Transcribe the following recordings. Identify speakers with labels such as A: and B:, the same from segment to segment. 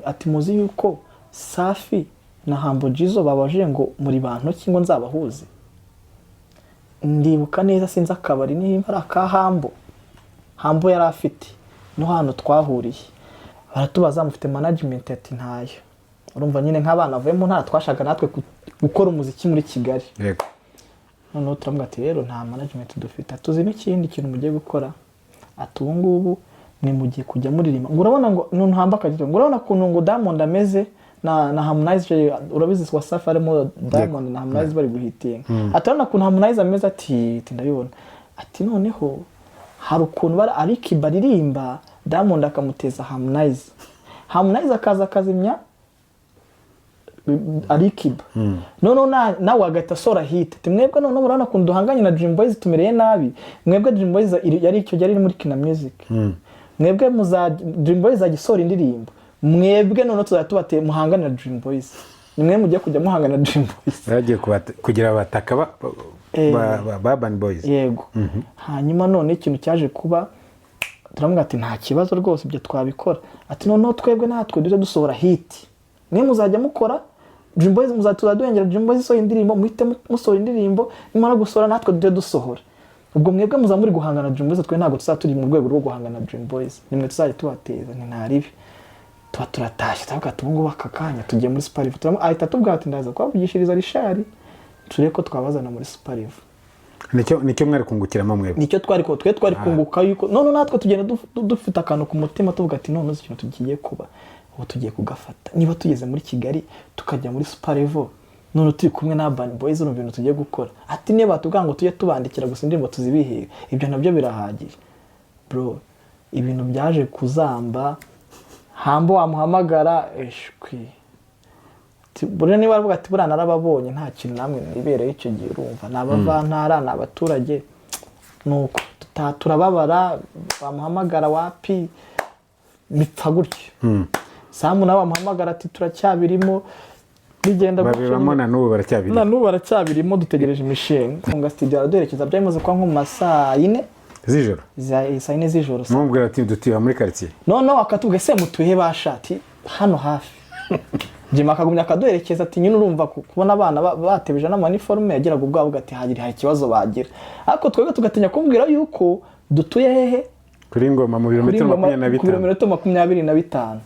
A: Ati: "Muzi yuko Safi na Humble Jizzo babajije ngo muri bantu ki ngo nzabahuze?" Ndibuka neza, sinzi akabari niba ari aka Humble. Humble yari afite, no hano twahuriye baratubaza: "Mufite management?" Ati: "Ntayo." Urumva nyine nk'abana bavuye mu ntara, twashaka natwe gukora umuziki muri Kigali. Noneho turavuga ati: "Rero nta management dufite." "Tuzi n'ikindi kintu mugiye gukora." Ati: "Ubu ngubu mwe mugiye kujya muririmba." Ngo urabona, ngo none Humble akagira ngo urabona ukuntu ngo Diamond ameze na Harmonize, urabizi Wasafi harimo Diamond na Harmonize bari guhitinga. Ati: "Urabona ukuntu Harmonize ameze?" Ati: "Ndabibona." Ati: "Noneho hari ukuntu bari Alikiba aririmba, Diamond akamuteza Harmonize, Harmonize akaza akazimya Alikiba, noneho nawe agahita asohora hit." Ati: "Mwebwe noneho murabona ukuntu duhanganye na Dream Boys, tumereye nabi. Mwebwe Dream Boys yari icyo gihe yari muri Kina Music, mwebwe muza Dream Boys izajya isohora indirimbo, mwebwe noneho tuzajya tubateye muhangane na Dream Boys, ni mwe mugiye kujya muhangana na Dream Boys."
B: Bagiye kugira abataka ba Urban Boys.
A: Yego. Hanyuma none ikintu cyaje kuba, turamubwira ati: "Nta kibazo rwose, ibyo twabikora." Ati: "Noneho twebwe natwe duhite dusohora hit, mwe muzajya mukora Dream Boys, muzajya tuzajya duhengera Dream Boys isohora indirimbo, muhite musohora indirimbo, nimara gusohora natwe duhite dusohora. Ubwo mwebwe muzaba muri guhangana na Dream Boys, twe ntabwo tuzaba turi mu rwego rwo guhangana na Dream Boys, nimwe tuzajya tubateza." Ni ntaribi tuba turatashye, turavuga ati: "Ubu ngubu aka kanya tugiye muri Super Level." Ahita atubwira ati: "Ndaza kubavugishiriza Richard, turebe ko twabazana muri Super Level."
B: Nicyo mwari kungukiramo mwebwe?
A: Nicyo twari ko twe twari kunguka, yuko none natwe tugenda dufite akantu ku mutima, tuvuga ati: "None uzi ikintu tugiye kuba ubu? Tugiye kugafata. Niba tugeze muri Kigali, tukajya muri Super Level, none turi kumwe na Urban Boys, urumva ibintu tugiye gukora." Ati: "Niba batubwira ngo tujye tubandikira gusa indirimbo tuzibihiga, ibyo nabyo birahagije." Bro, ibintu byaje kuzamba. Humble wamuhamagara, eshwi. Buriya niba aravuga ati: "Buriya narababonye, nta kintu namwe nibereye." Icyo gihe urumva ni abavantara, ni abaturage, nuko turababara. Bamuhamagara wapi, bipfa gutyo. Samu nawe wamuhamagara ati: "Turacyabirimo," bigenda gutyo
B: Babibamo
A: nyine.
B: Na n'ubu baracyabiri?
A: Na n'ubu baracyabirimo, dutegereje imishinga. Funga studio, araduherekeza. Byari kuba nko mu ma saa 4
B: z'ijoro.
A: Saa 4 z'ijoro.
B: Mumubwira ati: "Dutuye muri karitsiye."
A: Noneho akatubwira: "Ese mutuye bashati hano hafi?" Jima akagumya akaduherekeza. Ati nyine urumva kubona abana batebeje n'amaniforume, yagiraga ubwoba, avuga ati hagira hari ikibazo bagira, ariko twebwe tugatinya kumubwira yuko dutuye hehe.
B: Kuri Ngoma mu
A: Kuri
B: birometero
A: Ngoma,
B: 25.
A: ku birometero 25.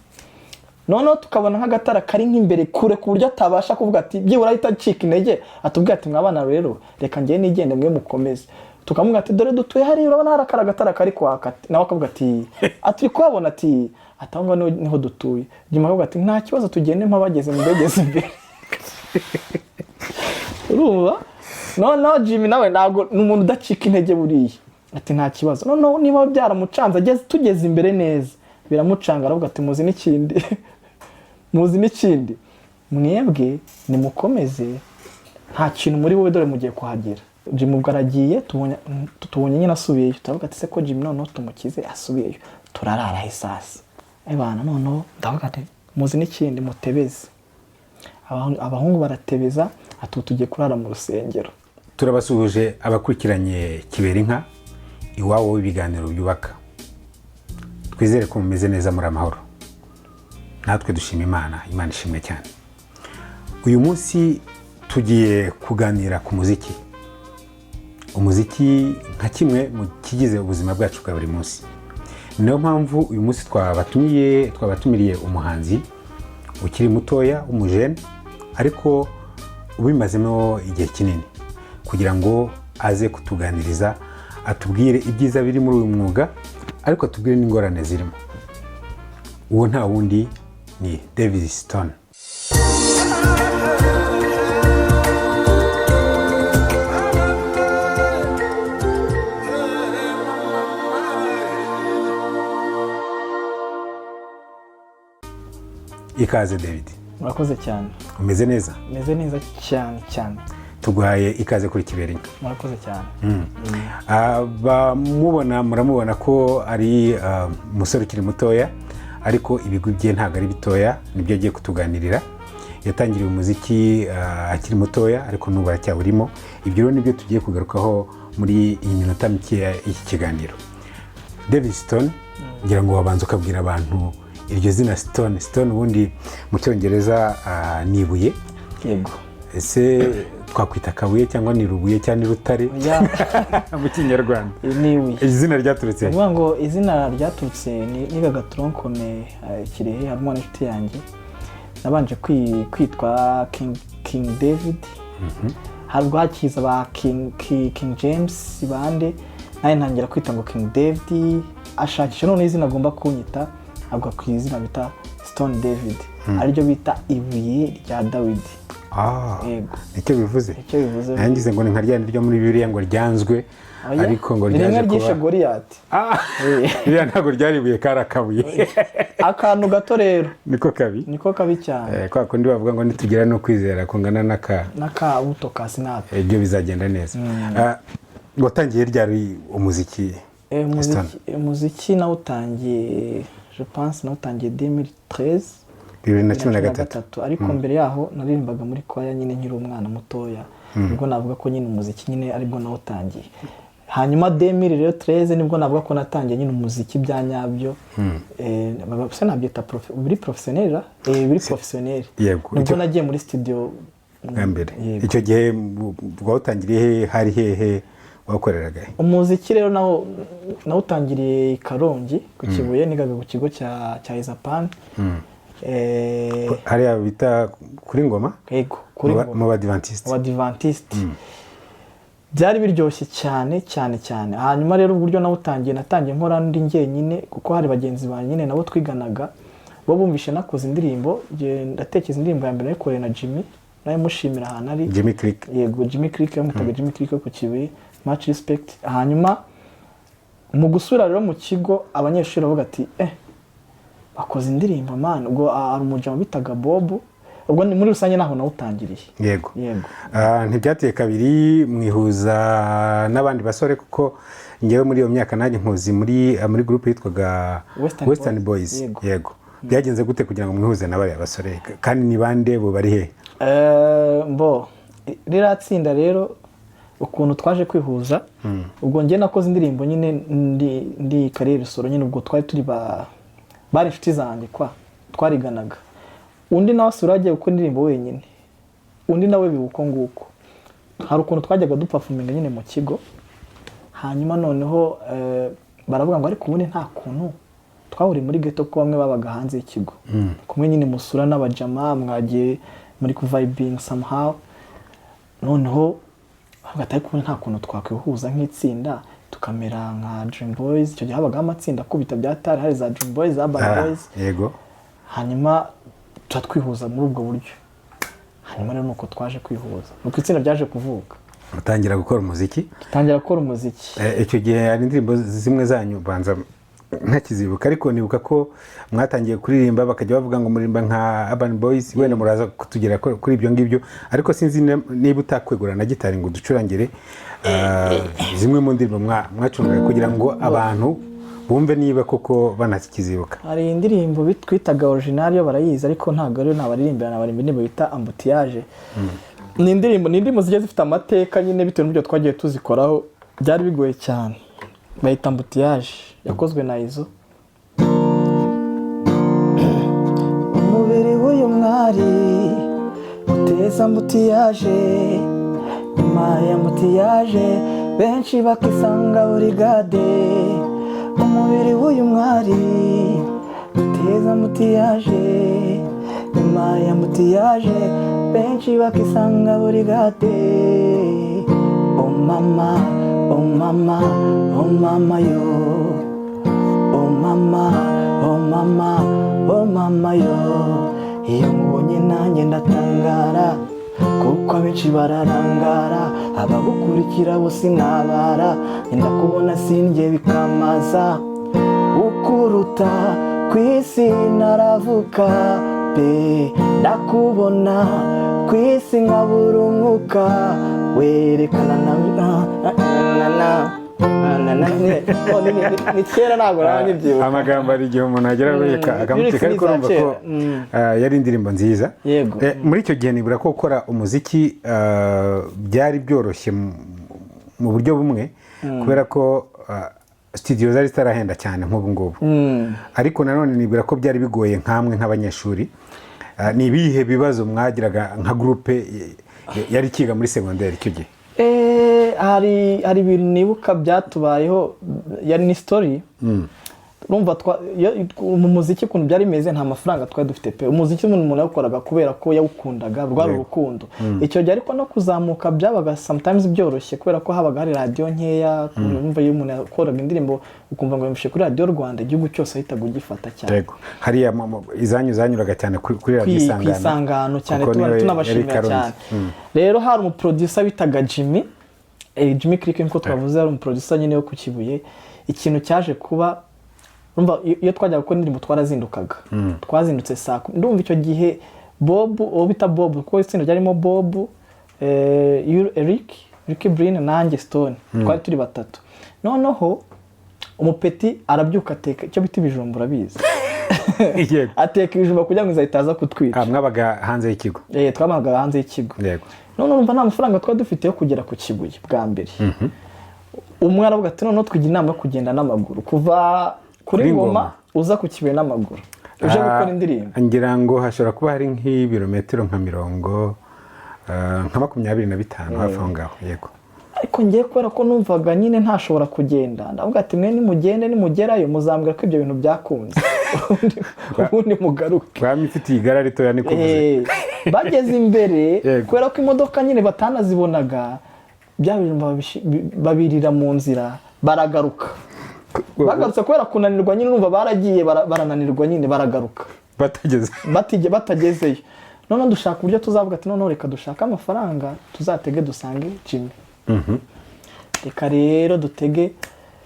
A: Noneho tukabona nk'agatara kari nk'imbere kure, ku buryo atabasha kuvuga ati byibura ahita acika intege, atubwira ati: "Mwabana rero, reka njye nigende, mwe mukomeze." Tukamubwira ati: "Dore dutuye hariya, urabona hari akari agatara kari kwaka." Nawe akavuga ati: "Turi kuhabona." Ati: "Aho ngaho niho dutuye." Nyuma akavuga ati: "Nta kibazo, tugende mpabageze mubegeze imbere." Urumva noneho Jimmy nawe ntabwo ni umuntu udacika intege buriya. Ati: "Nta kibazo." Noneho niba byaramucanze, ageze tugeze imbere neza biramucanga, aravuga ati: "Muzi n'ikindi? Muzi n'ikindi? Mwebwe nimukomeze, nta kintu muri wowe, dore mugiye kuhagera." Jimmy ubwo aragiye, tubonye nyine asubiyeyo. Turavuga ati: "Se ko Jimmy noneho tumukize asubiyeyo, turarara isasi ebana?" Noneho ndavuga ati: "Muzi n'ikindi? Mutebeze." Abahungu baratebeza. Ati: "Ubu tugiye kurara mu rusengero."
B: Turabasuhuje abakurikiranye Kibera Inka, iwabo w'ibiganiro byubaka. Twizere ko mumeze neza, muri amahoro. Natwe dushima Imana, Imana ishimwe cyane. Uyu munsi tugiye kuganira ku muziki, umuziki nka kimwe mu kigize ubuzima bwacu bwa buri munsi. Niyo mpamvu uyu munsi twabatumiriye umuhanzi ukiri mutoya w'umujene, ariko ubimazemo igihe kinini, kugira ngo aze kutuganiriza, atubwire ibyiza biri muri uyu mwuga, ariko atubwire n'ingorane zirimo. Uwo nta wundi ni David Stone. Ikaze, David.
A: Murakoze cyane.
B: Umeze neza?
A: Meze neza cyane cyane.
B: Tuguhaye ikaze kuri Kibera Inka.
A: Murakoze cyane.
B: Abamubona muramubona ko ari umusore ukiri mutoya, ariko ibigwi bye ntabwo ari bitoya, nibyo agiye kutuganirira. Yatangiriye umuziki akiri mutoya, ariko n'ubu aracyawurimo. Ibyo rero nibyo tugiye kugarukaho muri iyi minota mikeya y'iki kiganiro. David Stone, ngira ngo wabanza ukabwira abantu Iryo zina Stone, Stone ubundi mu Cyongereza ni ibuye.
A: Yego.
B: Ese twakwita kabuye cyangwa ni rubuye cyangwa ni rutare
A: Oya,
B: mu Kinyarwanda?
A: Ni ibuye.
B: Izina ryaturutse he?
A: Ukuvuga ngo izina ryaturutse nigaga tronc commun Kirehe, harimo n'inshuti yanjye. Nabanje kwitwa King David, harubwo hakiza ba King James bande, nawe ntangira kwita ngo King David. Ashakisha none izina agomba kunyita, agwa ku izina bita Stone David, ariryo bita ibuye rya Dawidi. Yego.
B: Nicyo bivuze?
A: Icyo bivuze.
B: Nangize ngo ni nka rya ryo muri Bibiliya ngo ryanzwe,
A: Oya,
B: ariko ngo
A: ni rimwe
B: ryaje
A: ryishe
B: kuba
A: Goliyati.
B: Ririya ntabwo ryari ibuye, kari akabuye.
A: Akantu gato rero.
B: Niko kabi.
A: Niko kabi cyane.
B: Kwa kundi bavuga ngo nitugira no kwizera kungana n'aka
A: n'akabuto ka sinapi,
B: ibyo bizagenda neza. Watangiye ryari umuziki?
A: Umuziki nawutangiye, je pense nawutangiye 2013.
B: 2013.
A: Ariko mbere yaho naririmbaga muri kwaya nyine nkiri umwana mutoya. Nibwo navuga ko nyine umuziki nyine aribwo nawutangiye. Hanyuma 2013 nibwo navuga ko natangiye nyine umuziki bya nyabyo. Se nabyita biri professionnel ra? Biri professionnel.
B: Yego.
A: Nibwo nagiye muri studio
B: Bwa mbere.
A: Yego.
B: Icyo gihe wawutangiriye he? Hari hehe wakoreraga he?
A: Umuziki rero nawo nawutangiriye i Karongi ku Kibuye, nigaga ku kigo cya Izapan.
B: Hariya bita kuri Ngoma?
A: Yego, kuri Ngoma.
B: Mu Badivantiste.
A: Abadivantisite. Byari biryoshye cyane cyane cyane. Hanyuma rero uburyo nawutangiye, natangiye nkora ndi njyenyine, kuko hari bagenzi banjye nyine nabo twiganaga, bo bumvishe nakoze indirimbo. Njye ndatekereza indirimbo ya mbere nayikoreye na Jimmy, nawe mushimira ahantu ari.
B: Jimmy Click.
A: Yego, Jimmy Click, bamwitaga Jimmy Click wo ku Kibuye, much respect. Hanyuma mu gusubira rero mu kigo, abanyeshuri bavuga ati: "Bakoze indirimbo man." Ubwo hari umujama bitaga Bob. Ubwo ni muri rusange naho nawutangiriye.
B: Yego.
A: Yego.
B: Ntibyateye kabiri mwihuza n'abandi basore, kuko ngewe muri iyo myaka nanjye nkuzi muri groupe yitwaga
A: Western
B: Western
A: Boys.
B: Boys.
A: Yego.
B: Yego, byagenze gute kugira ngo mwihuze na bariya basore? Kandi ni bande bo? Bari he?
A: Mbo ririya tsinda rero, ukuntu twaje kwihuza, ubwo njye nakoze indirimbo nyine ndi carrière solo nyine. Ubwo twari turi ba bari inshuti zanjye kwa twariganaga, undi nawe asura agiye gukora indirimbo wenyine, undi nawe biba uko nguko. Hari ukuntu twajyaga duperforminga nyine mu kigo. Hanyuma noneho baravuga ngo ariko ubundi nta kuntu twahuriye muri ghetto, kuko bamwe babaga hanze y'ikigo, kumwe nyine musura n'abajama mwagiye muri kuvibing somehow. Noneho bavuga ati: "Ariko ubundi nta kuntu twakwihuza nk'itsinda, tukamera nka Dream Boys?" Icyo gihe habagaho amatsinda akubita bya tari, hari za Dream Boys, za Urban Boys. Hanyuma tuba twihuza muri ubwo buryo. Hanyuma rero nuko twaje kwihuza, nuko itsinda ryaje kuvuka.
B: Mutangira gukora umuziki.
A: Dutangira gukora umuziki.
B: Icyo gihe hari indirimbo zimwe zanyu banza ntakizibuka, ariko nibuka ko mwatangiye kuririmba bakajya bavuga ngo muririmba nka Urban Boys. Wenda muraza kutugera kuri ibyo ngibyo, ariko sinzi niba utakwegura na gitari ngo uducurangire zimwe mu ndirimbo mwacungaga kugira ngo abantu bumve niba koko banakizibuka.
A: Hari indirimbo twitaga original, yo barayizi, ariko ntabwo ariyo nabaririmbira. Nabarimba indirimbo bita Ambutiyage. Ni indirimbo zigiye zifite amateka nyine bitewe n'uburyo twagiye tuzikoraho, byari bigoye cyane. Bayita Ambutiyage, yakozwe na Izo. Umubiri w'uyu mwari uteza embouteillage, nyuma ya embouteillage benshi bakisanga burigade. Umubiri w'uyu mwari uteza embouteillage, nyuma ya embouteillage benshi bakisanga burigade. Oh mama, oh mama, oh mama yo, oh mama, oh mama, oh mama yo. Iyo nkubonye nanjye ndatangara, kuko abenshi bararangara, abagukurikira bo sinabara. Ndakubona sinjye bikamaza, ukuruta ku isi naravuka pe. Ndakubona ku isi nkabura umwuka, werekana na na na na na na. Ni kera, ntabwo nabyibuka.
B: Amagambo hari igihe umuntu agera akamucika,
A: Lyrics ni
B: ariko
A: iza
B: urumva ko
A: kera.
B: Yari indirimbo nziza.
A: Yego.
B: Muri icyo gihe nibura ko gukora umuziki byari byoroshye mu buryo bumwe, kubera ko Studio zari zitarahenda cyane nk'ubu ngubu, ariko nanone nibwira ko byari bigoye nkamwe nk'abanyeshuri. Ni ibihe bibazo mwagiraga nka groupe yari ikiga muri segonderi icyo gihe?
A: Hari ibintu nibuka byatubayeho, yari ni story. Urumva mu muziki ukuntu byari bimeze, nta mafaranga twari dufite pe. Umuziki umuntu yawukoraga kubera ko yawukundaga, rwari urukundo icyo gihe. Ariko no kuzamuka byabaga sometimes byoroshye kubera ko habaga hari radiyo nkeya. Urumva iyo umuntu yakoraga indirimbo ukumva ngo yumvishe kuri Radiyo Rwanda, igihugu cyose ahitaga ugifata cyane.
B: Yego, hariya izanyu zanyuraga cyane kuri radiyo
A: ku
B: Isangano.
A: Isangano cyane.
B: Kuko
A: tuba
B: niyo yari
A: tunabashimira
B: Karongi.
A: cyane. Rero hari umuproducer bitaga Jimmy, Jimmy Click nkuko twavuze, ari umuproducer nyine wo ku Kibuye. Ikintu cyaje kuba, urumva iyo twajyaga gukora indirimbo twarazindukaga, twazindutse saa 10. Ndumva icyo gihe Bob, uwo bita Bob, kuko itsinda ryarimo Bob, Eric, Ricky Brin nanjye Stone, twari turi batatu. Noneho umupeti arabyuka ateka icyo bita ibijumba, urabizi.
B: Yego.
A: Ateka ibijumba kugira ngo inzara itaza kutwica.
B: Ah, mwabaga hanze y'ikigo?
A: Twabaga hanze y'ikigo. None urumva nta mafaranga twari dufite yo kugera ku Kibuye bwa mbere. Umwe aravuga ati noneho twigira inama yo kugenda n'amaguru kuva kuri
B: Kuri
A: Ngoma
B: Ngoma.
A: uza ku Kibuye n'amaguru uje gukora indirimbo.
B: Ngira ngo hashobora kuba hari nk'ibirometero nka mirongo nka 25 hafi aho ngaho, yego.
A: Ariko ngiye kubera ko numvaga nyine ntashobora kugenda, ndavuga ati mwe nimugende, nimugerayo muzambwira ko ibyo bintu byakunze, ubundi mugaruke.
B: Waba ifitiye igare ritoya niko uvuze.
A: Bageze imbere, kubera ko imodoka nyine batanazibonaga, bya bijumba babirira mu nzira, baragaruka. Bagarutse kubera kunanirwa nyine, urumva baragiye barananirwa nyine, baragaruka.
B: Batageze.
A: Batagezeyo. Noneho dushaka uburyo tuzavuga ati noneho reka dushake amafaranga tuzatege dusange Jimmy. Reka rero dutege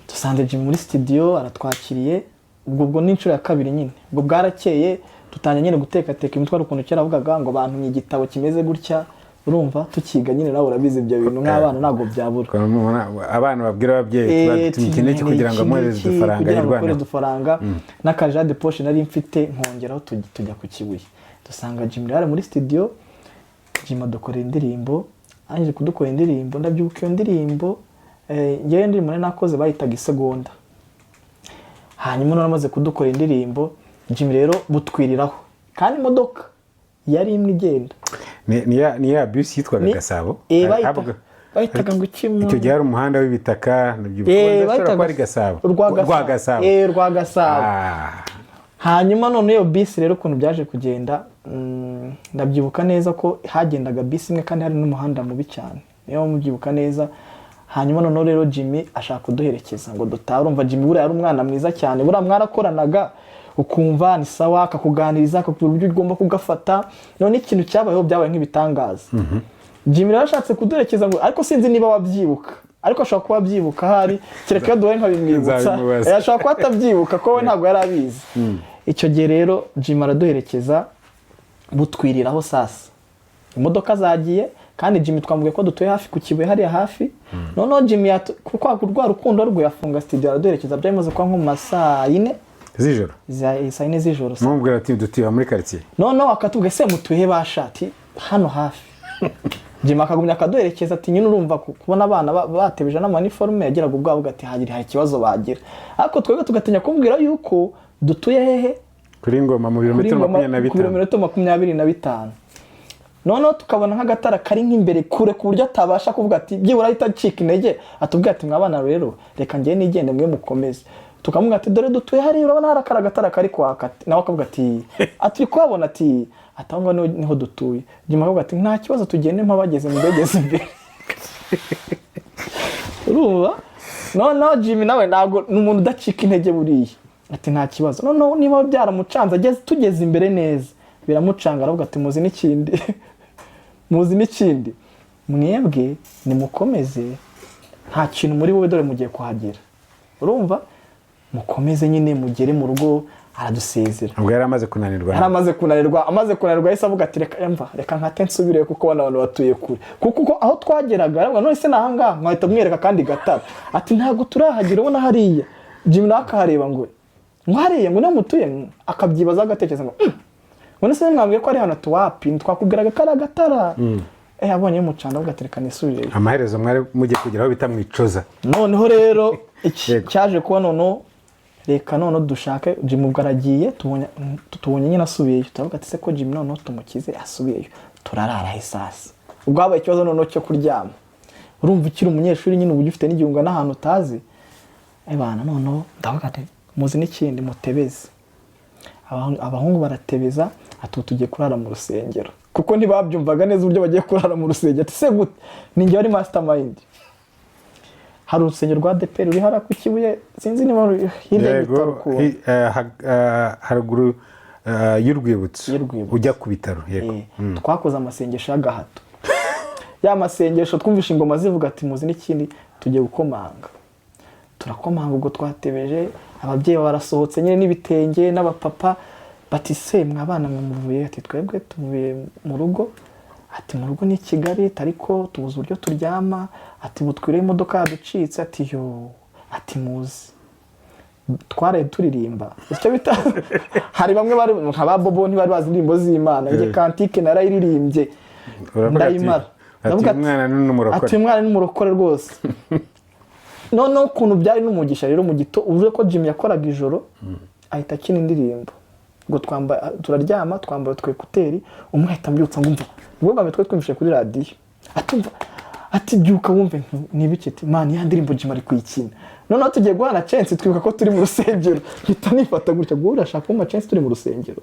A: dusanze Jimmy muri studio, aratwakiriye. Ubwo ni inshuro ya kabiri nyine. Ubwo bwarakeye, dutangira nyine gutekateka imitwaro, ukuntu kera avugaga ngo bantumye igitabo kimeze gutya, urumva tukiga nyine, nawe urabizi ibyo bintu nk'abana ntabwo byabura.
B: Abana babwira ababyeyi batumye iki n'iki kugira ngo amuhereze udufaranga
A: kugira ngo
B: yirwaneho.
A: akohereze udufaranga n'akaja de poche nari mfite nkongeraho, tujya ku Kibuye dusanga Jimmy yari muri studio. Jimmy adukorera indirimbo. Arangije kudukorera indirimbo, ndabyibuka iyo ndirimbo, ngewe indirimbo nari nakoze bayitaga Isegonda. Hanyuma noneho amaze kudukorera indirimbo Jimmy rero butwiriraho, kandi imodoka yari imwe igenda.
B: Ni ya bisi yitwaga Gasabo.
A: Bahitaga ngo iki?
B: Icyo gihe hari umuhanda w'ibitaka, ndabyibuka. Ushobora kuba ari Gasabo.
A: Rwa
B: Rwa Gasabo.
A: Rwa Gasabo. Hanyuma none iyo bisi rero ukuntu byaje kugenda, ndabyibuka neza ko hagendaga bisi imwe kandi hari n'umuhanda mubi cyane, niyo mubyibuka neza. Hanyuma noneho rero Jimmy ashaka kuduherekeza ngo dutahe. Urumva Jimmy buriya yari umwana mwiza cyane, buriya mwarakoranaga ukumva ni sawa, akakuganiriza, akakubwira uburyo ugomba kugafata. None ikintu cyabayeho, byabaye nk'ibitangaza. Jimmy rero ashatse kuduherekeza ngo, ariko sinzi niba wabyibuka, ariko ashobora kuba abyibuka ahari, kereka iyo duhuye nkabimwibutsa.
B: Nzabimubaza.
A: Ashobora kuba atabyibuka ko we ntabwo yari abizi icyo gihe. Rero Jimmy araduherekeza, butwiriraho sasa, imodoka zagiye, kandi Jimmy twamubwiye ko dutuye hafi ku Kibuye hariya hafi. Noneho Jimmy kuko rwa rukundo rwe afunga studio araduherekeza. Byari bimaze kuba nko mu ma saa 4
B: z'ijoro.
A: Saa 4 z'ijoro.
B: Mumubwira ati dutuye muri karitsiye.
A: Noneho akatubwira se mutuye bashati hano hafi. Jimmy akagumya akaduherekeza, ati nyine urumva kubona abana batebeje n'amaniforume, yagiraga ubwoba avuga ati hagira hari ikibazo bagira, ariko twebwe tugatinya kumubwira yuko dutuye hehe.
B: Kuri Ngoma mu
A: Kuri
B: birometero
A: Ngoma,
B: makumyabiri na
A: ku
B: bitanu.
A: birometero 25. Noneho tukabona nk'agatara kari nk'imbere kure, ku buryo atabasha kuvuga ati byibura ahita acika intege atubwira ati mwabana rero reka njye nigende, mwe mukomeze. Tukamubwira ati dore dutuye hariya, urabona hari akari agatara kari kwaka. Nawe akavuga ati turi kuhabona, ati aho ngaho niho dutuye. Jimmy akavuga ati nta kibazo, tugende mpabageze mubegeze imbere. Urumva noneho Jimmy nawe ntabwo ni umuntu udacika intege buriya, ati nta kibazo. Noneho niba byaramucanze, ageze tugeze imbere neza biramucanga, aravuga ati muzi n'ikindi, muzi n'ikindi, mwebwe nimukomeze, nta kintu muri wowe, dore mugiye kuhagera, urumva mukomeze nyine mugere mu rugo. Aradusezera.
B: Ubwo yari amaze kunanirwa.
A: Yari amaze kunanirwa. Amaze kunanirwa yahise avuga ati reka mva, reka nkate nsubireyo kuko bano bantu batuye kure, kuko uko aho twageraga aravuga none se nahangaha, nkahita mwereka kandi gatara, ati ntabwo turahagera, ubona hariya. Jimmy nawe akahareba ngo hariya ngo niho mutuye, akabyibaza agatekereza ngo none se mwambwiye ko ari hano tuwapi, twakubwiraga ko ari agatara. Abonye mucana avuga ati reka nisubireyo.
B: Amaherezo mwari mugiye kugera aho bita mwicoza.
A: Noneho rero Iki
B: Yego.
A: cyaje kuba noneho, reka noneho dushake Jimmy. Ubwo aragiye, tubonye nyine asubiyeyo, turavuga ati: "Se ko Jimmy noneho tumukize asubiyeyo, turarara he sasa?" Ubwo habaye ikibazo noneho cyo kuryama. Urumva ukiri umunyeshuri nyine, uba ugifite n'igihunga n'ahantu utazi. Ebana, noneho ndavuga ati: "Muzi n'ikindi, mutebeze." Abahungu baratebeza, ati: "Ubu tugiye kurara mu rusengero," kuko ntibabyumvaga neza uburyo bagiye kurara mu rusengero. Ati: "Se gute?" Ni njye wari mastermind. Hari urusengero rwa ADEPR ruri hariya ku Kibuye, sinzi niba ruri hirya y'ibitaro ukuntu.
B: Haruguru y'urwibutso.
A: Y'urwibutso.
B: Ujya ku bitaro, yego.
A: Twakoze amasengesho y'agahato, ya masengesho twumvishe ingoma zivuga, ati: "Muzi n'ikindi, tugiye gukomanga." Turakomanga, ubwo twatebeje, ababyeyi barasohotse nyine n'ibitenge n'abapapa, bati: "Se mwa bana mwe muvuye?" Ati: "Twebwe tuvuye mu rugo." Ati: "Mu rugo ni i Kigali, ariko tubuze uburyo turyama." Ati: "Butwire, imodoka yaducitse." Ati: "Yo." Ati: "Muzi twaraye turirimba icyo bita." Hari bamwe bari nka ba Bobo, ntibari bazi indirimbo z'Imana. Njye cantique narayiririmbye
B: Uravuga
A: ndayimara.
B: ati
A: Ndavuga
B: umwana ni umurokore.
A: Ati: "Umwana ni umurokore rwose." Noneho ukuntu byari n'umugisha rero, mu gito uvuze ko Jimmy yakoraga ijoro, ahita akina indirimbo ngo twambaye, turaryama twambaye utwo écouteurs. Umwe ahita ambyutsa ngo: "Umva." Ubwo bwa mbere twari twumvise kuri radiyo, atumva ati: "Byuka wumve." Ni ibiki? Ati: "Man, ya ndirimbo Jimmy ari kuyikina." Noneho tugiye guhana chance, twibuka ko turi mu rusengero. Mpita nifata gutya ngo: "Urashaka kumpa chance turi mu rusengero?"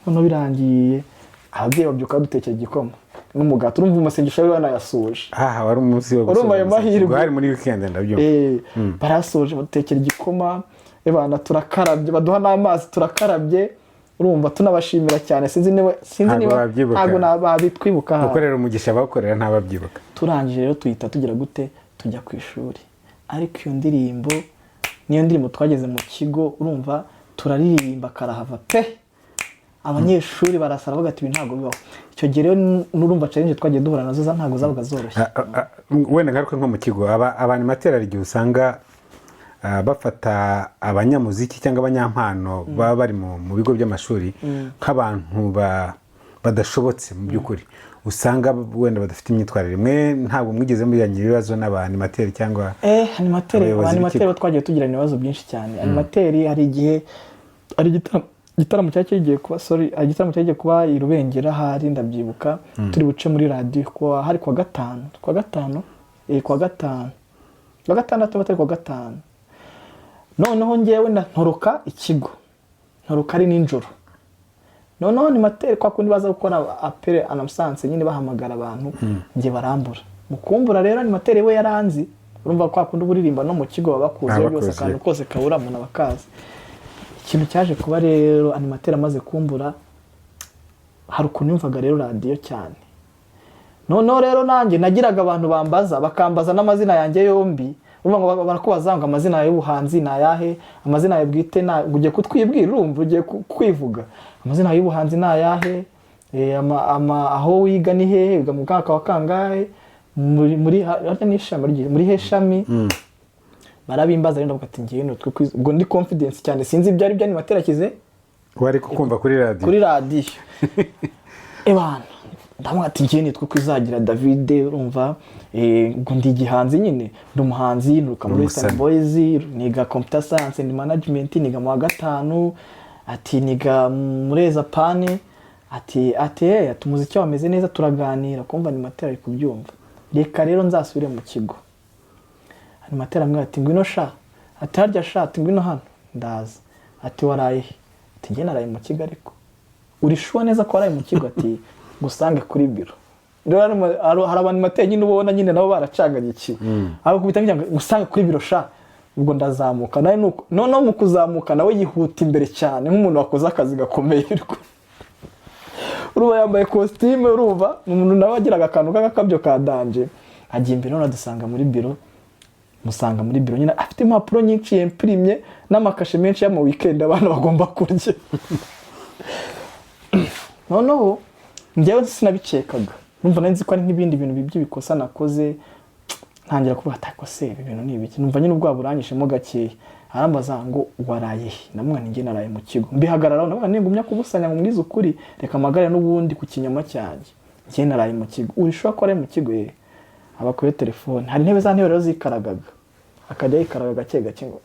A: Noneho birangiye, ababyeyi babyuka badutekera igikoma n'umugati. Urumva amasengesho bari banayasoje.
B: Aha wari umunsi wo
A: Urumva ayo
B: gusoza
A: mahirwe.
B: ubwo hari muri weekend, ndabyumva.
A: Barasoje, badutekera igikoma, ebana turakarabye, baduha n'amazi turakarabye. Urumva tunabashimira cyane, sinzi niba sinzi
B: Ntabwo
A: niba
B: babyibuka.
A: Ntabwo babitwibuka.
B: Gukorera umugisha bawukorera ntababyibuka.
A: Turangije rero, tuhita tugira gute, tujya ku ishuri. Ariko iyo ndirimbo niyo ndirimbo twageze mu kigo, urumva turaririmba karahava pe, abanyeshuri barasara, bavuga ati: "Ibi ntabwo bibaho." Icyo gihe rero n'urumva challenge twagiye duhura nazo ntabwo zabaga zoroshye.
B: Wenda ngaruke nko mu kigo, aba animateur hari igihe usanga bafata abanyamuziki cyangwa abanyampano baba bari mu bigo by'amashuri nk'abantu badashobotse. Mu by'ukuri usanga wenda badafite imyitwarire imwe. Ntabwo mwigeze mugiranye ibibazo n'aba animateur cyangwa
A: Animateur,
B: abayobozi
A: animateur
B: b'ikigo?
A: bo twagiye tugirana ibibazo byinshi cyane. Animateur, hari igihe hari igitaramo cyari kigiye kuba, sorry, hari igitaramo cyari kigiye kuba i Rubengera, hari ndabyibuka turi buce muri radiyo kuwa, hari kuwa gatanu, kuwa gatanu, kuwa gatanu, kuwa gatandatu, batari kuwa gatanu. Noneho ngewe ntoroka ikigo, ntoroka ari nijoro. Noneho animateur, kwa kundi baza gukora appel en absence nyine, bahamagara abantu, njye barambura. Mu kumbura rero, animateur we yaranzi. Urumva kwa kundi uba uririmba no mu kigo baba bakuzi
B: Baba
A: byose,
B: bakuzi,
A: akantu
B: yego.
A: kose kabura umuntu aba akazi. Ikintu cyaje kuba rero, animateur amaze kumbura, hari ukuntu yumvaga rero radiyo cyane. Noneho rero nanjye nagiraga abantu bambaza, bakambaza n'amazina yanjye yombi. Urumva ngo barakubaza ngo: "Amazina yawe y'ubuhanzi ni ayahe? Amazina yawe bwite?" Na ugiye kutwibwira, urumva ugiye kwivuga: "Amazina yawe y'ubuhanzi ni ayahe? Aho wiga ni hehe? Wiga mu mwaka wa kangahe? Muri harya ni ishami muri he shami?" Barabimbaza rero, ndavuga ati: "Ngewe nutwe ubwo ndi confidence cyane." Sinzi ibyo ari byo animateur akize
B: Wari kukumva kuri radiyo.
A: Kuri radiyo. Ebana, ndavuga ati: "Ngewe nitwe kwizagira David." Urumva ubwo ndi igihanzi nyine, ndi umuhanzi, nturuka muri
B: Umusani.
A: Western Boys, niga computer science and management, niga mu wa gatanu. Ati: "Niga muri Ezapane." Ati: "Umuziki wameze neza." Turaganira, kumva animateur ari kubyumva: "Reka rero nzasubire mu kigo." Animateur amubwira ati: "Ngwino sha." Ati: "Harya sha." Ati: "Ngwino hano." Ndaza. Ati: "Waraye he?" Ati: "Njye naraye mu kigo." "Ariko uri sure neza ko waraye mu kigo?" Ati: "Ngusange kuri biro." Rero hari abantu mateye nyine ubona nyine nabo baracanganye iki, arakubita ngira ngo: "Ngusange kuri biro sha." Ubwo ndazamuka nawe, nuko noneho mu kuzamuka nawe yihuta imbere cyane nk'umuntu wakoze akazi gakomeye. Urumva yambaye kositime, urumva ni umuntu nawe agiraga akantu k'agakabyo ka danger. Agiye imbere, none adusanga muri biro, musanga muri biro nyine afite impapuro nyinshi yempirimye n'amakashe menshi y'ama weekend abantu bagomba kurya. Noneho njyewe sinabikekaga, numva nari nzi ko ari nk'ibindi bintu by'ibikosa nakoze. Ntangira kuvuga ati: "Ariko se ibi bintu ni ibiki?" Numva nyine ubwoba buranyishemo gakeya. Arambaza ngo: "Waraye he?" Namwana njye naraye mu kigo, mbihagararaho. Namwana ningumya kubusanya ngo mbwize ukuri, reka mpagare n'ubundi ku kinyoma cyanjye. Njye naraye mu kigo. "Uri sure ko waraye mu kigo?" "Ye." Abakuye telefone, hari intebe, za ntebe rero zikaragaga. Akajya yikaraga gake gake ngo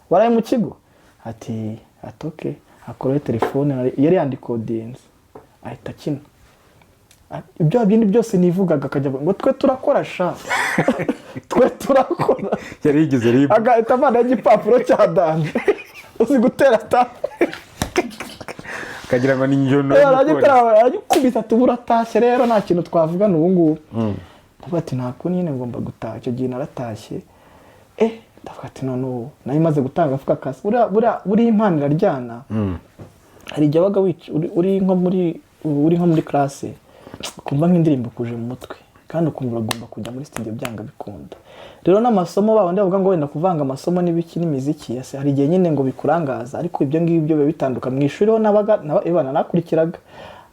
A: "Waraye mu kigo?" Ati "Okay." Akuraho telefone yari yandikodinze, ahita akina. Ibyo bindi byose nivugaga, akajya avuga ngo "Twe turakora sha, twe turakora."
B: Yari yigize RIB.
A: Agahita avanaho igipapuro cya danger, uzi gutera ta.
B: Akagira ngo ni injono y'umupolisi.
A: Aragikubita ati "Ubu uratashye rero, nta kintu twavugana ubu ngubu." Ndavuga ati "Nta kundi nyine, ngomba gutaha." Icyo gihe naratashye, ndavuga ati none ubu nari maze gutanga agafuka kasi. Buriya impano iraryana. Hari igihe wabaga uri nko muri classe, ukumva nk'indirimbo kuje mu mutwe, kandi ukumva uragomba kujya muri studio byanga bikunda. Rero n'amasomo, babandi bavuga ngo wenda kuvanga amasomo n'ibiki n'imiziki, ese hari igihe nyine ngo bikurangaza, ariko ibyo ngibyo biba bitandukanye. Mu ishuri ho nabaga ebana nakurikiraga,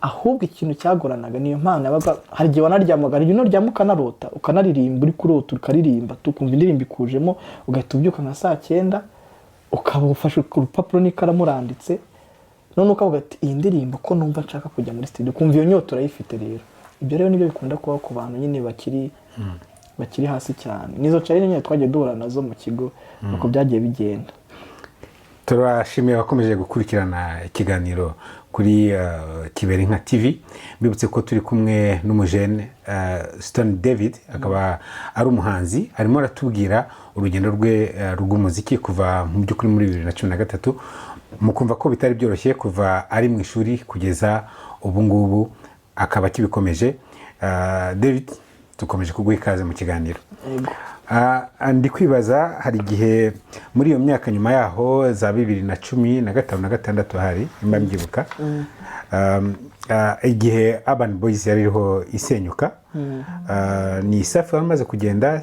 A: ahubwo ikintu cyagoranaga niyo mpano yabaga. Hari igihe wanaryamaga, hari igihe unaryama ukanarota, ukanaririmba, uri kurota ukaririmba, tukumva indirimbo ikujemo, ugahita ubyuka nka saa 9, ukaba ufashe urupapuro n'ikaramu uranditse, none ukavuga ati "Iyi ndirimbo ko numva nshaka kujya muri studio", ukumva iyo nyota urayifite. Rero ibyo rero nibyo bikunda kubaho ku bantu nyine bakiri hasi cyane. Nizo challenge nyine twagiye duhura nazo mu kigo, uko byagiye bigenda.
B: Turashimiye abakomeje gukurikirana ikiganiro kuri Kiberinka TV. Mbibutse ko turi kumwe n'umujene Stone David, akaba ari umuhanzi, arimo aratubwira urugendo rwe rw'umuziki kuva mu by'ukuri muri 2013. Mukumva ko bitari byoroshye kuva ari mu ishuri kugeza ubu ngubu akaba akibikomeje. David, dukomeje kuguha ikaze mu kiganiro.
A: Yego.
B: Ndi kwibaza, hari igihe muri iyo myaka nyuma yaho za 2015 na 6 hari nimba mbyibuka, igihe Urban Boys yari iriho isenyuka, ni Safi wari umaze kugenda,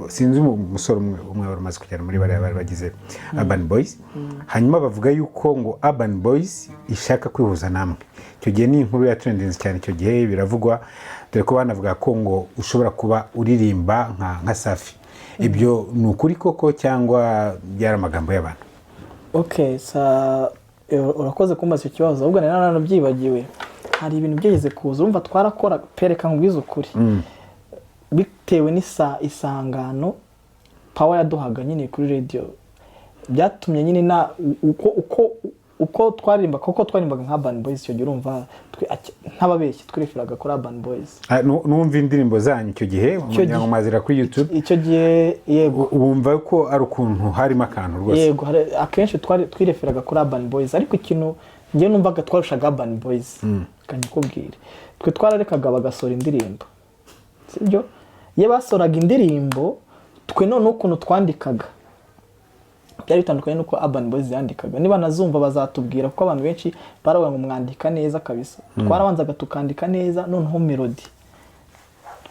B: sinzi umusore umwe wari umaze kugenda muri bariya bari bagize Urban Boys. Hanyuma bavuga yuko ngo Urban Boys ishaka kwihuza namwe. Icyo gihe ni inkuru ya trendinze cyane, icyo gihe biravugwa, dore ko banavuga ko ngo ushobora kuba uririmba nka Safi. Ibyo ni ukuri koko cyangwa byari amagambo y'abantu?
A: Okay, sa urakoze kumbaza icyo kibazo, ahubwo nari naranabyibagiwe. Hari ibintu byigeze kuza, urumva twarakora, pereka nkubwize ukuri, bitewe n'isa isangano power yaduhaga nyine kuri radio, byatumye nyine na uko twaririmba kuko twaririmbaga nka Urban Boys icyo gihe. Urumva ntababeshye, twireferaga kuri Urban Boys.
B: Numva indirimbo zanyu icyo gihe,
A: gihe.
B: ngo mwazira kuri YouTube.
A: Icyo gihe, yego.
B: Wumva ko ari ukuntu harimo akantu rwose.
A: Yego, akenshi twari twireferaga kuri Urban Boys, ariko ikintu njyewe numvaga twarushaga Urban Boys, kanyikubwire, twe twararekaga bagasohora indirimbo, sibyo? Iyo basohoraga indirimbo, twe noneho ukuntu twandikaga byari bitandukanye n'uko Urban Boys yandikaga. Niba nazumva bazatubwira, kuko abantu benshi baravuga ngo mwandika neza kabisa. Twarabanzaga tukandika neza, noneho melody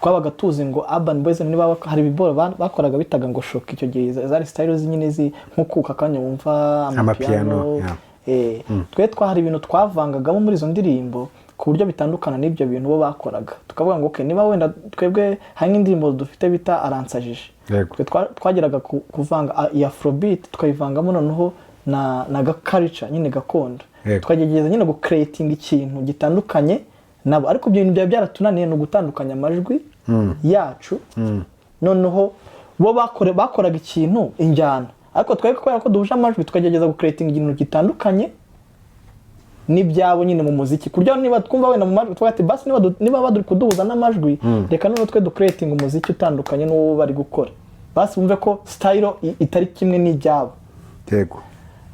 A: twabaga tuzi ngo Urban Boys niba hari ibiboro bakoraga bitaga ngo shock. Icyo gihe zari style nyine nk'uko akanya wumva
B: amapiano,
A: amapiano. Twe twahari ibintu twavangagamo muri izo ndirimbo ku buryo bitandukana n'ibyo bintu bo bakoraga, tukavuga ngo okay, niba wenda twebwe hari nk'indirimbo dufite bita Aransajije, twe twageraga kuvanga iyi afrobeat, tukayivangamo noneho na gakarica nyine gakondo, tukagerageza nyine gucreatinga ikintu gitandukanye nabo. Ariko ibyo bintu byaba byaratunaniye, ni ugutandukanya amajwi yacu. Noneho bo bakoraga ikintu injyana, ariko twebwe kubera ko duhuje amajwi, tukagerageza gucreatinga ikintu gitandukanye n'ibyabo nyine mu muziki, ku buryo niba twumva wenda mu majwi tuvuga ati basi niba bari kuduhuza n'amajwi, reka noneho twe ducreatinga umuziki utandukanye n'uwo bari gukora, basi bumve ko style itari kimwe n'ibyabo.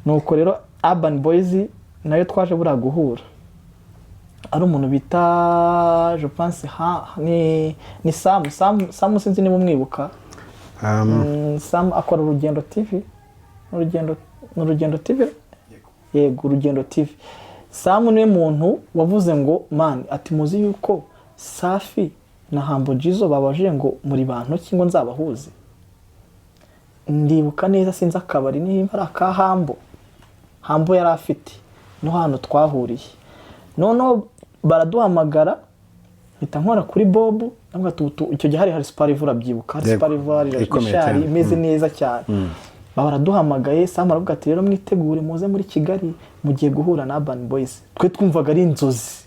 A: Nuko rero Urban Boys nayo twaje buriya guhura ari umuntu bita, je pense, ha, ni Sam. Sam, sinzi niba umwibuka. Sam akora Urugendo TV. Urugendo, ni Urugendo TV, yego, Urugendo TV. Sam niwe muntu wavuze ngo "Man," ati "muzi yuko Safi na Humble Jizzo babajije ngo muri bantu ki ngo nzabahuze?" Ndibuka neza, sinzi akabari niba ari aka Hambo, Hambo yari afite, no hano twahuriye. Noneho baraduhamagara, mpita nkora kuri Bob, ndavuga ati icyo gihe hari Super Level, urabyibuka, hari Super Level
B: Ikomeye
A: ishari
B: cyane.
A: imeze neza cyane. Baraduhamagaye, Sam aravuga ati "Rero mwitegure muze muri Kigali, mugiye guhura na Urban Boys." Twe twumvaga ari inzozi.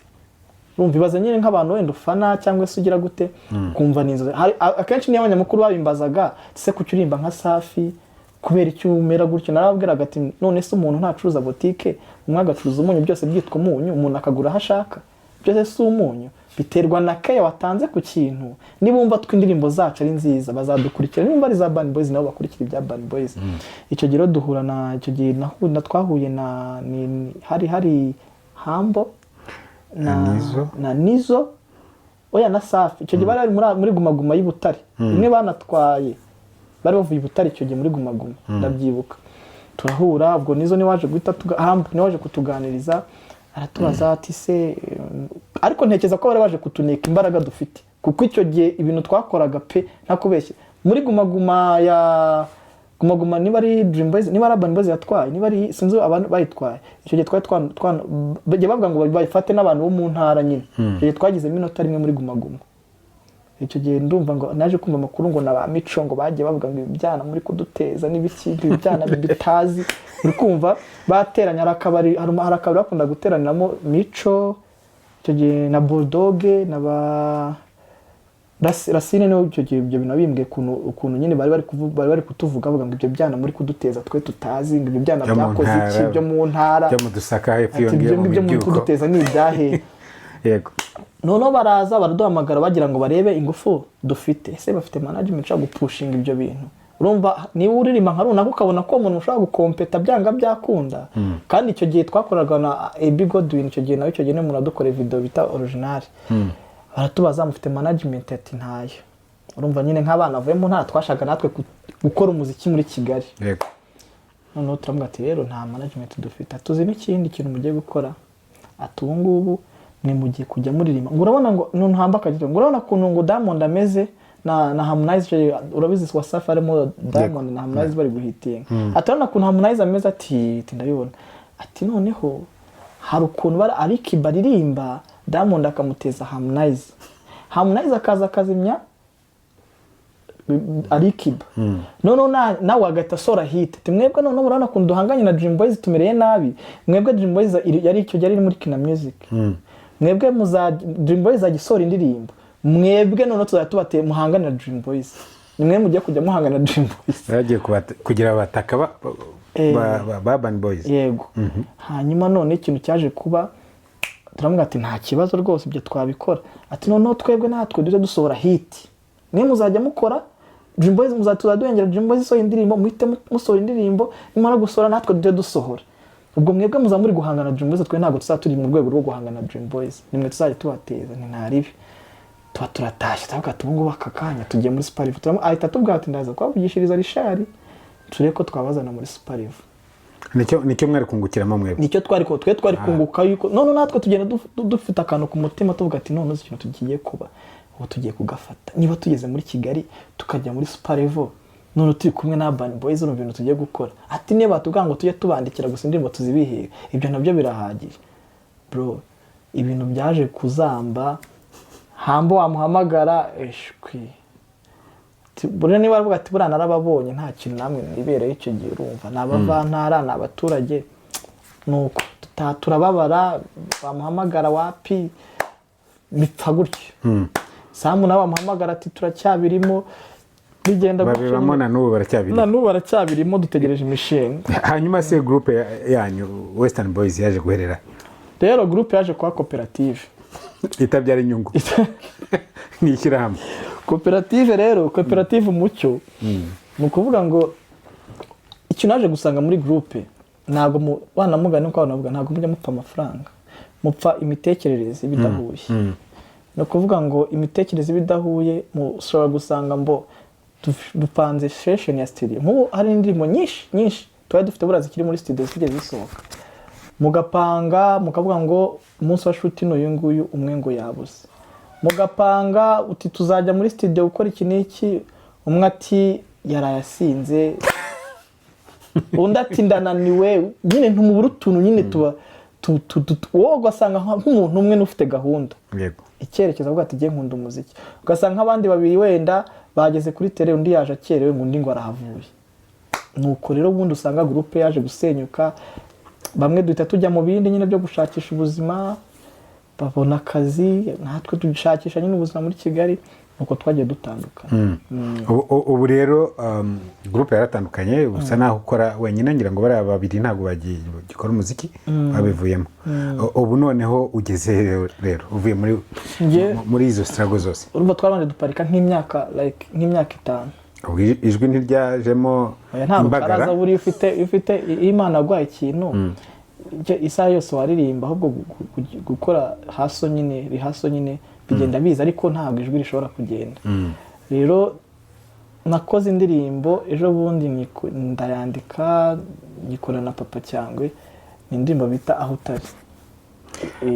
A: Urumva, ibaze nyine nk'abantu wenda ufana cyangwa se ugira gute, kumva ni inzozi. Akenshi niyo abanyamakuru babimbazaga, se kuki uririmba nka Safi, kubera icyo umera gutyo, narababwiraga ati: "None se umuntu ntacuruza botike, umwe agacuruza umunyu, byose byitwa umunyu, umuntu akagura aho ashaka? Byose si umunyu?" Biterwa na keya watanze ku kintu. Niba wumva ko indirimbo zacu ari nziza, bazadukurikira. Niba ari za Urban Boys, nabo bakurikira ibya Urban Boys. Icyo gihe rero duhura na, icyo gihe twahuye na hari Hambo na
B: Na Nizo.
A: Na Nizo, oya, na Safi. Icyo gihe bari bari muri Guma Guma y'i Butare, imwe banatwaye, bari bavuye i Butare icyo gihe muri Guma Guma, ndabyibuka. Turahura, ubwo Nizo niwe waje guhita Hambo niwe waje kutuganiriza, aratubaza ati: "Se ariko ntekereza ko bari baje kutuneka imbaraga dufite, kuko icyo gihe ibintu twakoraga pe, ntakubeshye, muri Guma Guma ya Guma Guma, niba ari Dream Boys, niba ari Urban Boys yatwaye, niba ari, sinzi abantu bayitwaye, icyo gihe twari bagiye bavuga ngo bayifate n'abantu bo mu ntara nyine. Icyo gihe twagizemo inota rimwe muri Guma Guma. Icyo gihe ndumva ngo naje kumva amakuru ngo na ba Mico ngo bagiye bavuga ngo ibyana muri kuduteza n'ibiki, ngo ibyana bitazi, uri kumva bateranye. Hari akabari, hari akabari bakunda guteraniramo Mico icyo gihe na Bulldog na ba Racine. Niwe icyo gihe ibyo bintu bimbwiye, ukuntu nyine bari bari kutuvuga, bavuga ngo ibyo byana muri kuduteza twe tutazi, ngo ibyo byana
B: Byo mu
A: byakoze iki,
B: ntara,
A: byo mu ntara,
B: byo mu dusaka hepfo iyo
A: ati
B: ngiyo
A: ibyo
B: mu
A: ngibyo muri
B: mibyuko.
A: kuduteza ni ibyahe? Noneho baraza baraduhamagara, bagira ngo barebe ingufu dufite, ese bafite management ishobora gupushinga ibyo bintu. Urumva, niba uririmba nka runaka, ukabona ko uwo muntu ushobora gukompeta byanga byakunda. Kandi icyo gihe twakoraga na Ebi Godwin, icyo gihe nawe, icyo gihe niwe muntu wadukoreye video bita Original. Baratubaza: "Mufite management?" Ati: "Ntayo." Urumva nyine nk'abana bavuye mu ntara, twashaka natwe gukora umuziki muri Kigali. Noneho turamubwira ati: "Rero nta management dufite." "Tuzi n'ikindi kintu mugiye gukora," ati: "Ubu ngubu mwe mugiye kujya muririmba, ngo urabona ngo none hamba akagira ngo urabona ukuntu ngo Diamond ameze na Harmonize." Icyo gihe urabizi, Wasafi harimo Diamond na Harmonize bari guhitinga. Ati: "Urabona ukuntu Harmonize ameze?" Ati: "Ndabibona." Ati: "Noneho hari ukuntu bari Alikiba aririmba, Diamond akamuteza Harmonize, Harmonize akaza akazimya Alikiba, noneho nawe agahita asora hit." Ati: "Mwebwe noneho murabona ukuntu duhanganye na Dream Boys, tumereye nabi. Mwebwe Dream Boys yari icyo gihe yari iri muri Kina Music, mwebwe muza Dream Boys izajya isohora indirimbo, mwebwe noneho tuzajya tubateye muhangane na Dream Boys, ni mwe mugiye kujya muhangana na Dream Boys."
B: Bagiye kugira abataka ba Urban Boys.
A: Yego. Hanyuma none ikintu cyaje kuba, turamubwira ati: "Nta kibazo rwose, ibyo twabikora." Ati: "Noneho twebwe natwe duhite dusohora hit, mwe muzajya mukora Dream Boys, muzajya duhengera Dream Boys isohora indirimbo, muhite musohora indirimbo, nimara gusohora natwe duhite dusohora. Ubwo mwebwe muzaba muri guhangana na Dream Boys, twe ntabwo tuzaba turi mu rwego rwo guhangana na Dream Boys, nimwe tuzajya tubateza." Ni ntaribi, tuba turatashye, turavuga ati: "Ubu ngubu aka kanya tugiye muri Super Level." Ahita atubwira ati: "Ndaza kubavugishiriza Richard, turebe ko twabazana muri Super Level."
B: Nicyo mwari kungukiramo mwebwe?
A: Nicyo twari ko twe twari kunguka, yuko none natwe tugenda dufite akantu ku mutima, tuvuga ati: "None uzi ikintu tugiye kuba? Ubu tugiye kugafata. Niba tugeze muri Kigali, tukajya muri Super Level, none turi kumwe na Urban Boys, urumva ibintu tugiye gukora." Ati: "Niba batubwira ngo tujye tubandikira gusa indirimbo tuzibihere, ibyo nabyo birahagije." Bro, ibintu byaje kuzamba. Hambo wamuhamagara, eshwi. Buriya niba aravuga ati: "Buriya narababonye, nta kintu namwe mwibereye." Icyo gihe urumva ni abavantara, ni abaturage, nuko turababara. Bamuhamagara wapi, bipfa gutyo. Samu nawe wamuhamagara ati: "Turacyabirimo." Bigenda gutyo.
B: Babibamo
A: nyine.
B: Na n'ubu baracyabirimo.
A: Na n'ubu baracyabirimo, dutegereje imishinga.
B: Hanyuma se groupe yanyu Western Boys yaje guherera?
A: Rero groupe yaje kuba koperative.
B: Itabyara inyungu, ni ishyirahamwe.
A: Koperative rero, koperative Umucyo, ni ukuvuga ngo icyo naje gusanga muri groupe, ntabwo mu bana mugani uko abantu bavuga, ntabwo mujya mupfa amafaranga, mupfa imitekerereze iba idahuye. Ni ukuvuga ngo imitekerereze iba idahuye, mushobora gusanga mbo dupanze session ya studio, nk'ubu hari indirimbo nyinshi nyinshi twari dufite buriya zikiri muri studio zigeze zisohoka, mugapanga mukavuga ngo umunsi wa shoot ni uyu nguyu, umwe ngo yabuze. Mugapanga uti: "Tuzajya muri studio gukora iki n'iki," umwe ati: "Yaraye asinze," undi ati: "Ndananiwe." Nyine ntumubura utuntu nyine tuba wowe ugasanga nk'umuntu umwe n'ufite gahunda, icyerekezo, avuga ati: "Ngiye nkunda umuziki," ugasanga nk'abandi babiri wenda bageze kuri tele, undi yaje akerewe, ngo undi ngo arahavuye. Nuko rero ubundi usanga groupe yaje gusenyuka, bamwe duhita tujya mu bindi nyine byo gushakisha ubuzima. Babona akazi, natwe dushakisha nyine ubuzima muri Kigali, nuko twagiye dutandukana.
B: Ubu rero groupe yaratandukanye, usa naho ukora wenyine. Ngira ngo bariya babiri ntabwo bagikora umuziki, babivuyemo. Ubu noneho ugeze rero uvuye muri muri izo struggle zose?
A: Urumva twarabanje duparika nk'imyaka, like nk'imyaka 5.
B: Ubwo ijwi ntiryajemo
A: Oya, ntabwo
B: imbagara?
A: karaza. Buriya ufite iyo Imana yaguhaye ikintu, isaha yose waririmba, ahubwo gukora haso nyine, rihaso nyine bigenda biza, ariko ntabwo ijwi rishobora kugenda. Rero nakoze indirimbo ejo bundi, ndayandika, nyikora na Papa Cyangwe. Ni indirimbo bita "Aho Utari".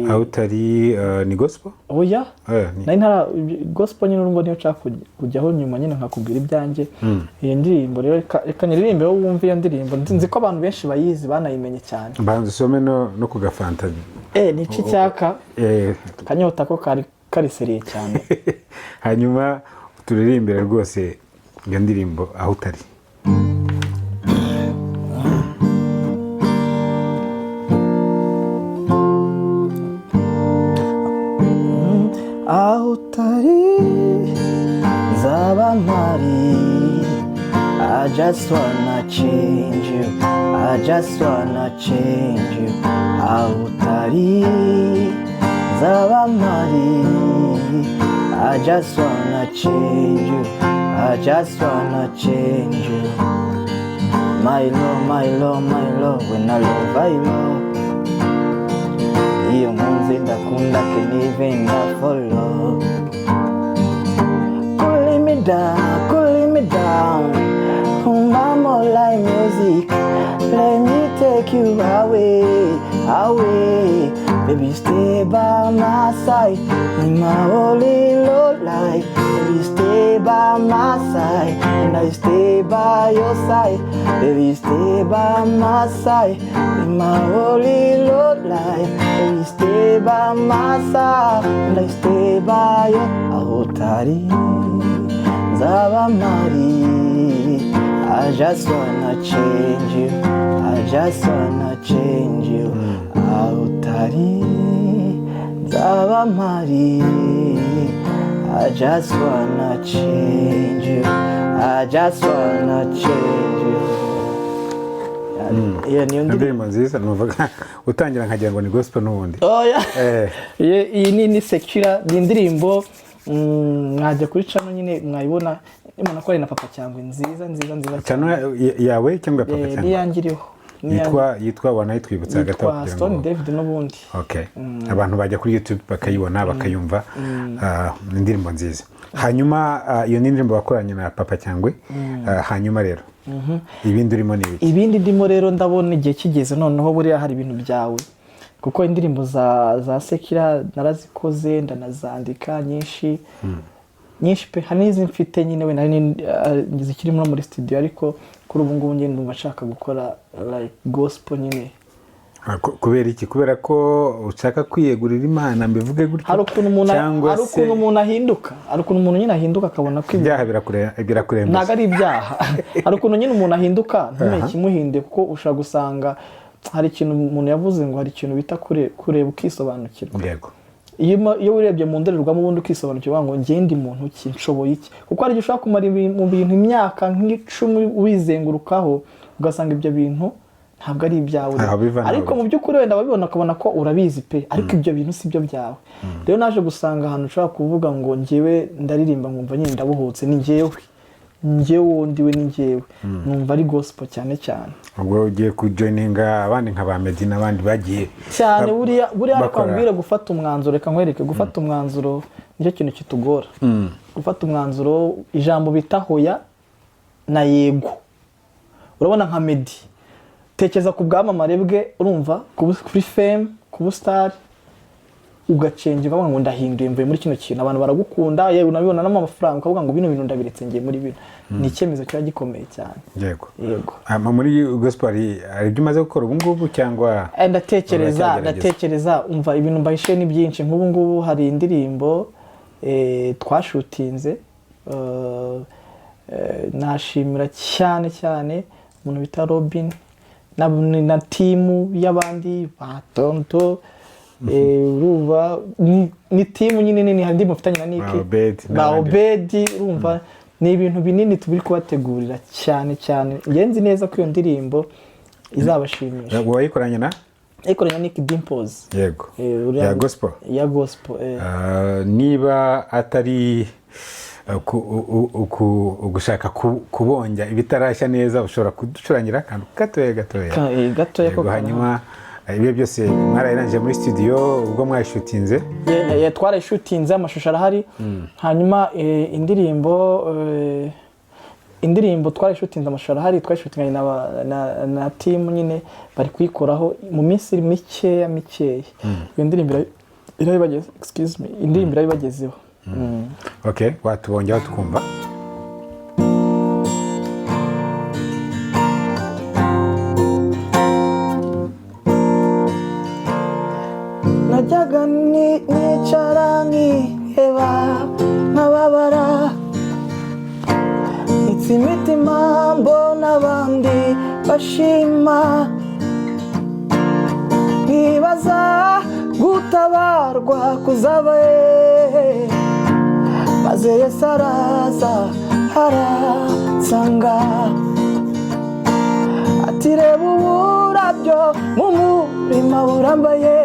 B: "Aho Utari" ni gospel?
A: Oya.
B: Eh,
A: Nari ntara gospel nyine, urumva niyo nshaka kujyaho nyuma nyine nkakubwira ibyanjye. Iyo ndirimbo rero, reka nyiririmbe wowe wumve iyo ndirimbo. Nzi ko abantu benshi bayizi, banayimenye cyane.
B: Banza usome no ku gafanta.
A: Ni iki cyaka? Akanyota ko kari kariseriye cyane.
B: Hanyuma turirimbire rwose iyo ndirimbo "Aho Utari".
A: Aho utari nzaba mpari. I just wanna change you, I just wanna change you. Aho utari nzaba mpari. I just wanna change you, I just wanna change you. My love, my love, my love. When I love, I love. Iyo nkunze ndakunda, can even follow. Cooling me down, cooling me down. Mama like music. Let me take you away, away. Baby, stay by my side in my holy Lord life. Baby, stay by my side, and I stay by your side. Baby, stay by my side in my holy Lord life. Baby, stay by my side, and I stay by your. Aho utari nzaba mpari. I just wanna change you, I just wanna change you. Aho utari nzaba mpari. I just wanna change you, I just wanna change you. Iyo niyo ndirimbo.
B: Indirimbo nziza. Numvaga utangira nkagira ngo ni gospel n'ubundi.
A: Oya.
B: Eh.
A: Iyi ni secular, ni indirimbo mwajya kuri channel nyine mwayibona, mubona ko ari na Papa Cyangwe. Nziza, nziza, nziza cyane.
B: Channel yawe cyangwa ya Papa Cyangwa?
A: N'iyanjye iriho.
B: Yitwa, wanayitwibutsa hagati aho
A: Yitwa
B: kugira
A: Stone
B: ngo
A: David n'ubundi.
B: Okay. Abantu bajya kuri YouTube bakayibona, bakayumva. Ni indirimbo nziza. Hanyuma iyo ni indirimbo wakoranye na Papa Cyangwe. Hanyuma rero ibindi urimo ni ibiki?
A: Ibindi ndimo rero, ndabona igihe kigeze noneho. Buriya hari ibintu byawe, kuko indirimbo za secular narazikoze, ndanazandika nyinshi nyinshi pe. Hari n'izi mfite nyine wenda hari zikiri no muri studio, ariko kuri ubu ngubu njye ndumva nshaka gukora like gospel nyine.
B: Kubera iki? Kubera ko ushaka kwiyegurira Imana, mbivuge gutyo?
A: Hari ukuntu umuntu
B: Cyangwa
A: hari
B: se
A: ukuntu umuntu ahinduka, hari ukuntu umuntu nyine ahinduka akabona ko
B: ibyaha birakurembuza?
A: Ntabwo ari ibyaha. Hari ukuntu nyine umuntu ahinduka ntumenye ikimuhinduye, kuko ushobora gusanga hari ikintu umuntu yavuze ngo hari ikintu bita kureba ukisobanukirwa. Iyo urebye mu ndorerwamo ubundi ukisobanukirwa ngo njye ndi muntu ki, nshoboye iki, kuko hari igihe ushobora kumara mu bintu imyaka nk'10 wizengurukaho, ugasanga ibyo bintu ntabwo ari ibyawe.
B: Ntaho biva, ntaho
A: Ariko mu
B: bijya.
A: by'ukuri wenda wabibona ukabona ko urabizi pe, ariko ibyo bintu si byo byawe. Rero naje gusanga ahantu ushobora kuvuga ngo njyewe ndaririmba nkumva nyine ndabohotse, ni njyewe, njyewe wundi we, ni njyewe, numva ari gospel cyane cyane.
B: Ubwo ugiye kujoininga abandi nka ba Meddy n'abandi bagiye
A: Cyane. Buriya reka nkubwire, gufata umwanzuro, reka nkwereke, gufata umwanzuro nicyo kintu kitugora. Gufata umwanzuro, ijambo bita hoya na yego. Urabona nka Meddy, tekereza ku bwamamare bwe, urumva kuri fame, ku busitari, ugacenga ukavuga ngo ndahinduye, mvuye muri kino kintu, abantu baragukunda, yewe unabibona n'amafaranga, ukavuga ngo bino bintu ndabiretse, ngiye muri bino. Ni icyemezo kiba gikomeye cyane. Yego.
B: Muri gospel hari ibyo umaze gukora ubu ngubu cyangwa
A: Ndatekereza.
B: uracyagerageza?
A: Ndatekereza. Umva, ibintu mbahishe ni byinshi. Nk'ubu ngubu hari indirimbo twashutinze. Nashimira cyane cyane umuntu bita Robin na team y'abandi ba Tonto. Urumva ni team nyine nini. Hari indirimbo mfitanye na Nick,
B: Ba Obedi
A: ba
B: n'abandi.
A: Obedi. Urumva ni ibintu binini turi kubategurira cyane cyane. Njye nzi neza ko iyo ndirimbo izabashimisha.
B: Wayikoranye na?
A: Yayikoranye na Nick Dimpoz.
B: Yego.
A: Uriya-
B: Ya gospel.
A: Ya gospel.
B: Niba atari ugushaka kubonja ibitarashya neza, ushobora kuducurangira akantu gatoya gatoya?
A: Gatoya
B: Yego,
A: ko.
B: Hanyuma ibyo byose mwarayirangije muri studio ubwo mwayishutinze?
A: Twarayishutinze, amashusho arahari. Hanyuma indirimbo twarayishutinze, amashusho arahari, twayishutinganye na team nyine bari kuyikoraho. Mu minsi mikeya mikeya iyo ndirimbo irabibageze, excuse me, indirimbo irabibagezeho.
B: Ok, watubongeho tukumva.
A: Najyaga nicara nkiheba, nkababara, nitse imitima mbona abandi bashima, nkibaza gutabarwa kuzaba hehe. Maze Yesu araza aransanga, ati: "Reba uburabyo mu murima burambaye,"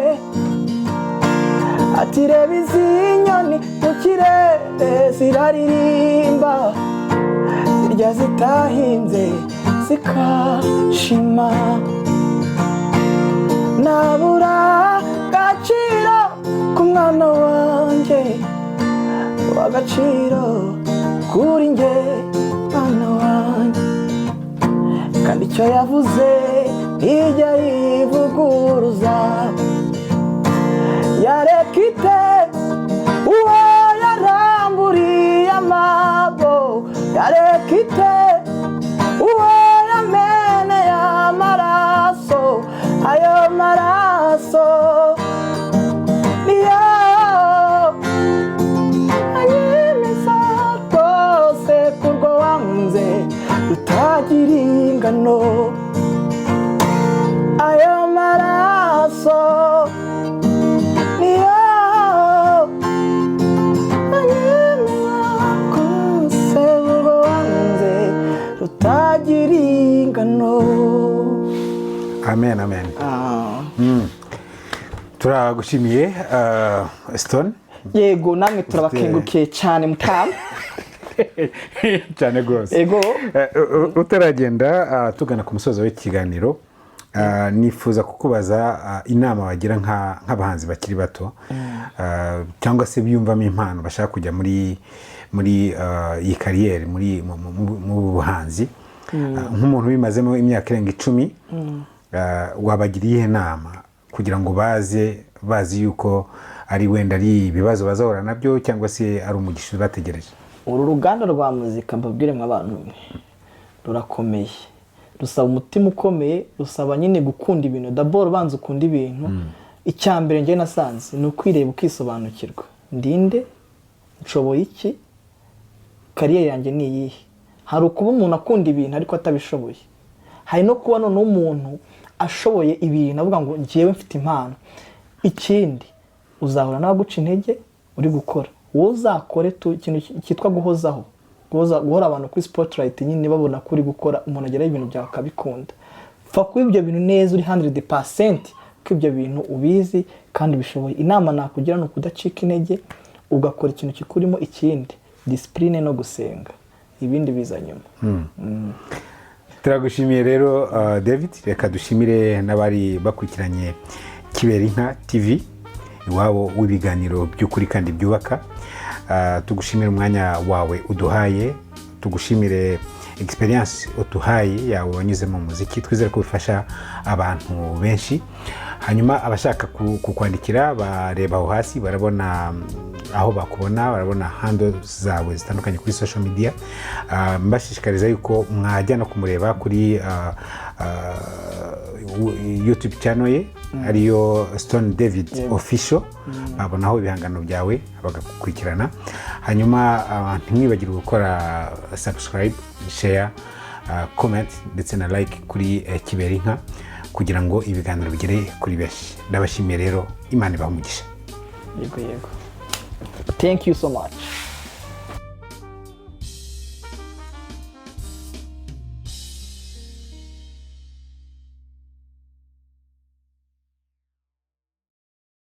A: ati: "Reba izi nyoni mu kirere ziraririmba, zirya zitahinze zikashima. Nabura agaciro k'umwana wanjye w'agaciro kuri njye, mwana wanjye." Kandi icyo yavuze ntijya yivuguruza. Yareka ite uwo yaramburiye amaboko? Yareka ite uwo yameneye amaraso? Ayo maraso niyo anyemeza rwose kurwo wanze rutagira ingano. Ayo maraso niyo anyemeza rwose urwo wanze rutagira ingano.
B: Amen, amen. Turagushimiye, Stone.
A: Yego, namwe turabakengurukiye cyane, mutamu.
B: Cyane rwose.
A: Ego.
B: Utaragenda, tugana ku musozo w'ikiganiro, nifuza kukubaza inama wagira nk'abahanzi bakiri bato, cyangwa se biyumvamo impano, bashaka kujya muri iyi carrière, muri mu buhanzi. Nk'umuntu ubimazemo imyaka irenga 10, wabagira iyihe nama kugira ngo baze bazi yuko ari wenda ari ibibazo bazahura nabyo cyangwa se ari umugisha bategereje?
A: Uru ruganda rwa muzika, mbabwire abantu mwe, rurakomeye, rusaba umutima ukomeye, rusaba nyine gukunda ibintu. D'abord banza ukunda ibintu. Icya mbere njye nasanze ni ukwireba, ukisobanukirwa: ndinde? Nshoboye iki? Carrière yanjye ni iyihe? Hari ukuba umuntu akunda ibintu ariko atabishoboye, hari no kuba noneho umuntu ashoboye ibintu avuga ngo ngewe mfite impano. Ikindi, uzahura n'abaguca intege uri gukora. Wowe uzakore tu ikintu cyitwa guhozaho, guhora abantu kuri spotlight nyine, babona ko uri gukora. Umuntu ageraho ibintu byawe akabikunda. Pfa kuba ibyo bintu neza, uri 100% ko ibyo bintu ubizi kandi ubishoboye. Inama nakugira ni ukudacika intege, ugakora ikintu kikurimo. Ikindi, discipline no gusenga, ibindi biza nyuma.
B: Turagushimiye rero, David. Reka dushimire n'abari bakurikiranye Kiberinka TV, iwabo w'ibiganiro by'ukuri kandi byubaka. Tugushimire umwanya wawe uduhaye, tugushimire experience uduhaye yawe wanyuze mu muziki. Twizere ko bifasha abantu benshi. Hanyuma abashaka kukwandikira bareba aho hasi, barabona aho bakubona, barabona handle zawe zitandukanye kuri social media. Mbashishikariza yuko mwajya no kumureba kuri YouTube channel ye, ariyo Stone David Official. Babonaho ibihangano byawe bagakurikirana. Hanyuma ntimwibagirwe gukora subscribe, share, comment ndetse na like kuri Kiberinka. kugira ngo ibiganiro bigere kuri benshi. Ndabashimiye rero, Imana ibahe umugisha.
A: Yego, thank you so much.